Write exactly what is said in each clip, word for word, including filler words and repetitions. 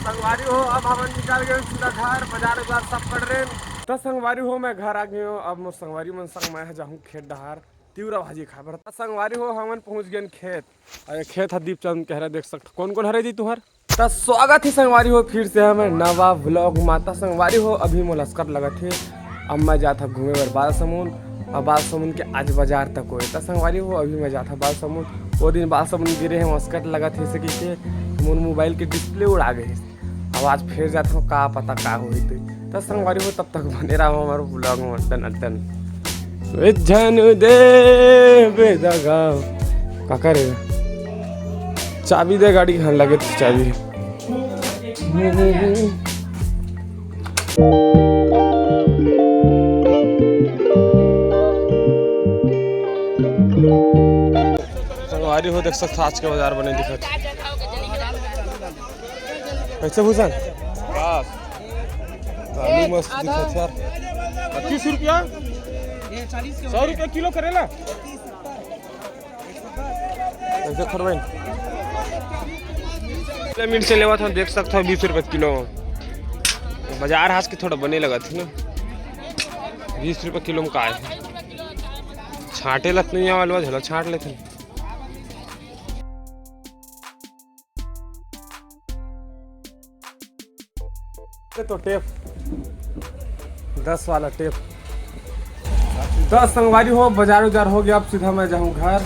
संगवारी हो, अब हमन निकल गेन सीधा घर, बाजार उजार सब कर रेन। त संगवारी हो, मैं घर आ गेंव। अब मोर संगवारी मन संग मैं ह जाहूं खेत डहार तिवरा भाजी खाए बर। त संगवारी हो, हमन पहुंच गेन खेत। अउ ये खेत ह दीपचंद के हरे, देख सकत हो। कोन कोन हरे जी तुंहर? त स्वागत हे संगवारी हो फिर से हमर नवा vlog मा। त संगवारी हो, अभी मोला असकट लगत हे, अब मैं जात हंव घूमे बर बालसमुंद, अउ बालसमुंद के आज बाजार तको हे। त संगवारी हो, अभी मैं जात हंव बालसमुंद। वो दिन बालसमुंद गे रहेंव, असकट लगत हे से कहिके मोर mobile के display उड़ा गे हे। अब आज फिर जात हंव, का पता का होही ते। त संगवारी हो, तब तक बने रहो हमर vlog मा। Ton ton. ए झन दे बेदगा। काकर हे? चाबी दे गाड़ी के। हां, लगे त चाबी। संगवारी हो, देख सकत हो आज के बाजार बने दिखत हे। कइसे भूषण? बस। आलू मस्त दिखत हे यार। पच्चीस रुपया? सौ रुपया किलो करेला? कइसे खरबे? मिनट से लेवत हंव, देख सकत हो, बीस रुपया किलो। बाजार आज के थोड़ा बने लगत हे ना, बीस रुपया किलो म का हे? छांटे ल त नइ आवय, झोला छांट लेथन। ये तो टेप, दस वाला टेप। त संगवारी हो, बाजार उजार हो गे, अब सीधा मैं जाहूं घर।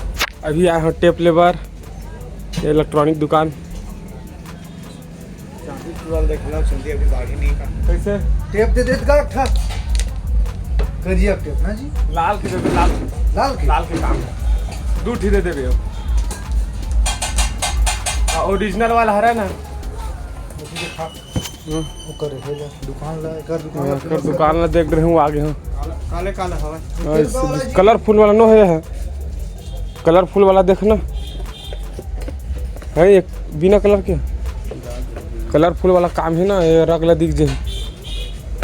अभी आए हंव टेप ले बर, electronic दुकान। चांदी वाला देख लो, चांदी अभी बाढ़ी नहीं का। कइसे? टेप दे दे का, ठा। करिया टेप ना जी। लाल के दे दे, लाल। लाल के? लाल के काम हे। दू ठी दे देबे। आ, original वाला हरे ना? उसी के खा। हम्म। ओकर हे जा, दुकान ला, एकर दुकान ला, एकर दुकान ला देख रहे हूँ, आगे हूँ। काला, काले काला हवा। हाँ, इस colourful वाला नो हे, colourful वाला देख ना। है एक बिना colour के? Colourful वाला काम हे ना, ये रंग ला दिख जाही।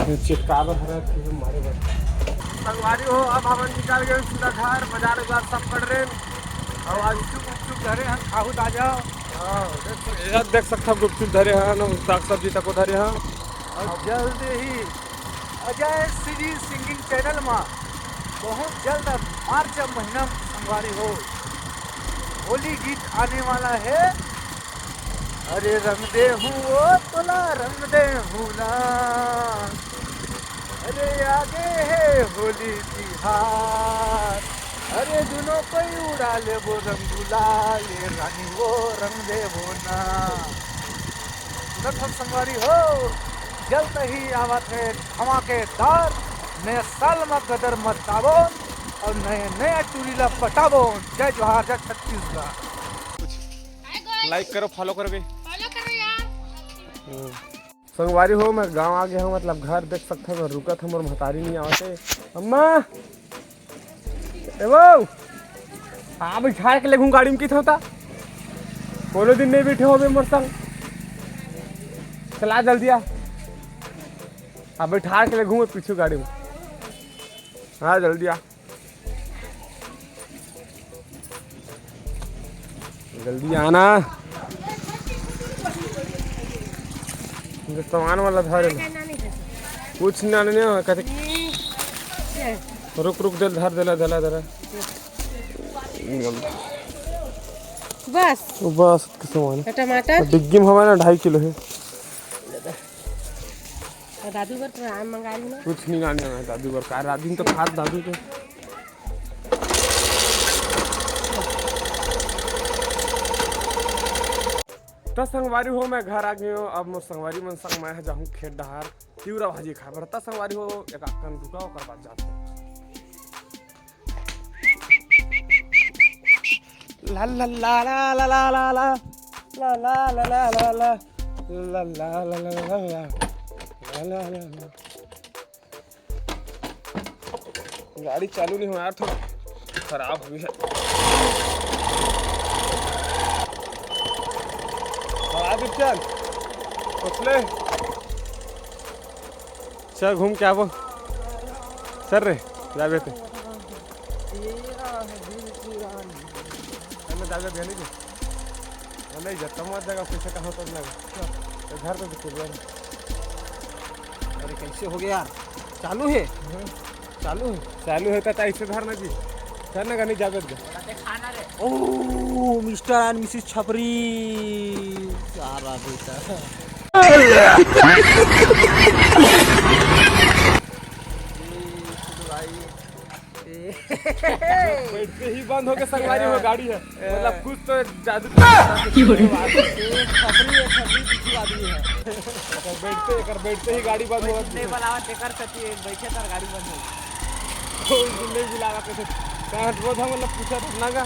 ये चिटकाबर हरा कि हम मारे बर। संगवारी हो, अब हमन निकल गेन सीधा घर, बाजार उजार सब कर रेन। अउ आज गुपचुप धरे हन, खाहू त आ जाव। हाँ, देख सक-, ये देख सकत हो, गुपचुप धरे हन, अउ साग सब्जी तको धरे हन। अउ जल्द ही अजय सीजी singing channel मा बहुत जल्द मार्च महीना म संगवारी हो होली गीत आने वाला हे। अरे रंग दे हूँ वो तोला रंग दे हूँ ना, अरे आगे हे होली तिहार, अरे दुनों कोई उड़ा लेबो रंग गुलाल, ये रानी वो रंग देबो ना। सुनत हव संगवारी हो, जल्द ही आवत हे धमाकेदार नया साल म गदर मचाबोन अउ नया नया टूरी ला पटाबोन। जय जोहार, जय छत्तीसगढ़। Like करो, follow करो बे। Follow करो यार। हम्म। संगवारी हो, मैं गांव आ गे हंव, मतलब घर देख सकत हव, मैं रुकत हंव, मोर महतारी नइ आवत हे। अम्मा, ए वो, आ बइठार के लेगहूं गाड़ी म किथंव ता। कोनो दिन नइ बइठे होबे मोर संग। चला जल्दी आ। आ बइठार के लेगहूं मैं पीछू गाड़ी म। हाँ, जल्दी आ। जल्दी आना। ये सामान वाला धरे ला। कुछ ना, नहीं, नहीं, कते रुक, रुक, दे, धर, देला, देला, देला। बस। वो बस के सामान हे। टमाटर? डिग्गी में हवा ना, ढाई किलो हे। अउ दादू बर तो आम मंगा ली ना। कुछ नहीं लाने हे दादू बर, का रात दिन तो खात दादू के। त संगवारी हो, मैं घर आ गे हंव। अब मोर संगवारी मन संग मैं ह जाहूं खेत डहार तिवरा भाजी खाए बर। त संगवारी हो, एक अक्कन रुका, ओकर बाद जात हंव। ला ला ला ला। गाड़ी चालू नहीं हो यार, थोड़ा खराब हुई है। खराब ही चल, उछले। चल घूम के आबो। चल रे, जाबे ते। अरे जाबे बे नहीं। नहीं जाता, मत जाएगा, पैसे कहाँ तक लगा। घर तो दिखे बे। अरे, कैसे हो गया यार? चालू है? चालू है? चालू है तो ऐसे धरना जी। चल ना, गाड़ी जाबे दे। ओ, मिस्टर एंड मिसिस छपरी। सारा बेटा। बैठते ही बंद होके संगवारी हो गाड़ी है। मतलब कुछ तो जादू। एक छपरी, एक छपरी, पीछू आदमी है। एकर बैठते, एकर बैठते ही गाड़ी बंद होगा। नहीं बुलावा, तेकर सती बैठे तर गाड़ी बंद हो। कोई नहीं बुलावा कैसे? कहाँ रोज हम मतलब पूछा था ना गा।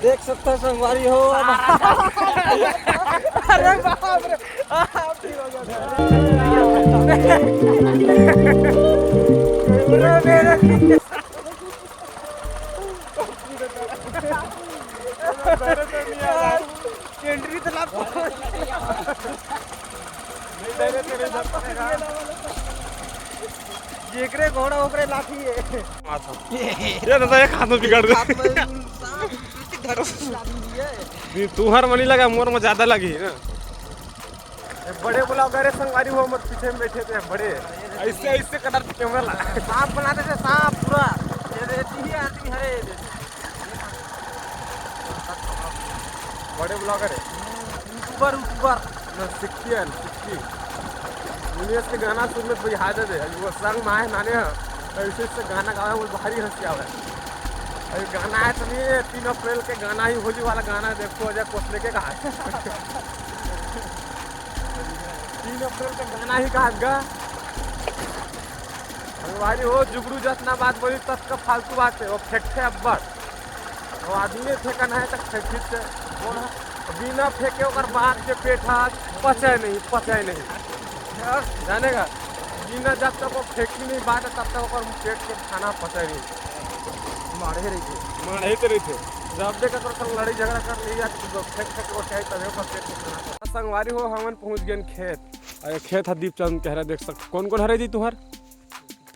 देख सकता संगवारी हो। अरे बाप रे। आ, ठीक हो गया। पूरा मेरा एंट्री तो लाभ। जेकरे घोड़ा ओकरे लाठी है। ये दादा, एक हाथ में बिगड़ गया। हाथ में सांप धरो। नहीं, तुहर मनी लगा, मोर में ज्यादा लगी ना। ये बड़े ब्लॉगर है संगवारी, वो मोर पीछे में बैठे थे बड़े। ऐसे, ऐसे कदर कैमरा ला। सांप बनाते थे, सांप पूरा। ये देखिए आदमी हरे। बड़े ब्लॉगर है। YouTuber, YouTuber. ना, सिक्की है, सिक्की। उन्हें से गाना सुनने तो याद है, अभी वो संग में आए नाने हैं, तो ऐसे, ऐसे गाना गावे, वो भारी हंसी आवे। अभी गाना है तो नहीं है, तीन अप्रैल के गाना ही, होली वाला गाना है, देखो अजय कोसले के कहा है। तीन अप्रैल के गाना ही कहा गा। संगवारी हो, जुगड़ू जतना बात बोली, ततका फालतू बात है, वो फेंकते अब्बड़। वो आदमी फेंकन है तक फेंकित से। बिना फेंके ओकर बात के पेट हाथ पचे नहीं, पचे नहीं। जाने का? बिना जब तक वो फेंकी नहीं बात है, तब तक ओकर पेट के खाना पचे नहीं। माढ़े रही थे। माढ़े तो रही थे। जब देख ओकर संग लड़ाई झगड़ा कर लिया, तो फेंक फेंक वो चाहे तबे ओकर पेट के खाना पचे। संगवारी हो, हमन पहुंच गए खेत। अरे खेत ह दीपचंद कह रहा, देख सकते कौन कौन हरे जी तुहर।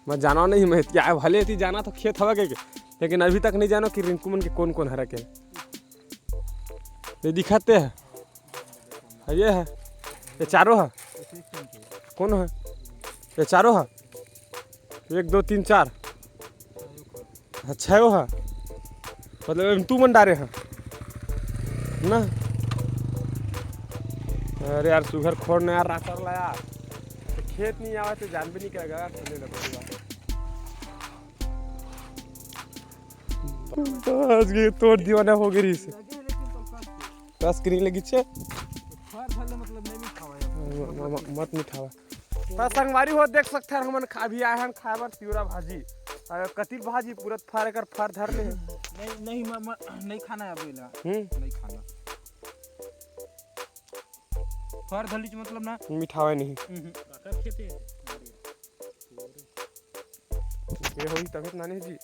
मैं जाना नहीं, मैं क्या है, भले थी जाना तो खेत हवा के, के। लेकिन अभी तक नहीं जानो कि रिंकू मन के कौन कौन हरा के। ये दिखाते हैं। हाँ, ये है। ये चारों है। कौन है? ये चारों है। एक, दो, तीन, चार। अच्छा, वो है। मतलब, एम तू मन डारे हैं ना? अरे यार, सुघर खोड़ ना यार, रास्ता ला यार। तो खेत नहीं आवा तो जान भी नहीं करेगा, खुले लगे हुआ। बस ये तोर दीवाना हो गई रीस। कस के नहीं लगी छे। म-, म-, मत मिठावा। त संगवारी हो, देख सकथन, हमन खा-, अभी आए हन खाए बर तिवरा भाजी। अ, कतिल भाजी पूरा फर, एकर फर धर ले। नहीं, नहीं, म-, म-, नहीं खाना है अभी ला। हम्म। नहीं खाना। फर धर लीच मतलब ना। मिठावे नहीं। हम्म। ये होई तबे त नानी जी।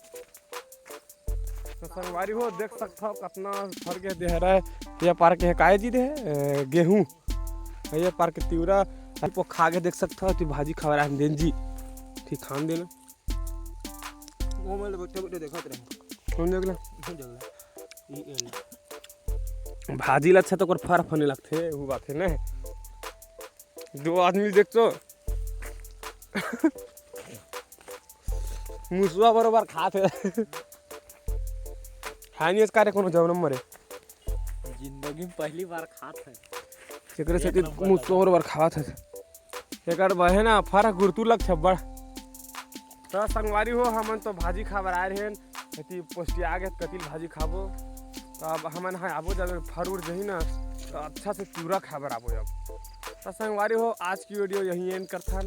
तो संगवारी हो, देख सकथव कतना फर के देहरा है। ये पार के है काय जी दे है, ए, गेहूं। ये पार के तिवरा। अरे पो खा के देख सकथव, तू भाजी खबर आन देन जी। ठीक खान देना। वो मैं बैठे बैठे देखत रहे। कौन देख ले? नहीं देख ले। E L. भाजी ला अच्छा तो ओकर फर फने लगथे, वो बात है ना। दो आदमी देख तो। मुसवा बरोबर खात है। खाय नहीं इस कार्य कोनो जब नंबर है। जिंदगी में पहली बार खात है। एकरे से एक नंबर मुसवा लगा। बरोबर खात है। एकर बहे ना फर गुरतू लग छब्बड़। त संगवारी हो, हमन तो भाजी खाबर आए रहेन, एती पोस्टिया गे कतिल भाजी खाबो। त अब हमन ह आबो, जब फर उड़ जही ना, त अच्छा से चूरा खाबर आबो अब। त संगवारी हो, आज की वीडियो यहीं एंड करथन।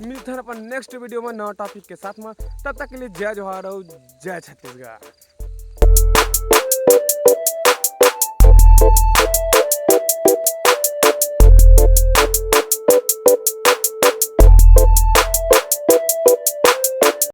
मिलथन अपन नेक्स्ट वीडियो में नवा टॉपिक के साथ में। तब तक के लिए जय जोहार और जय छत्तीसगढ़।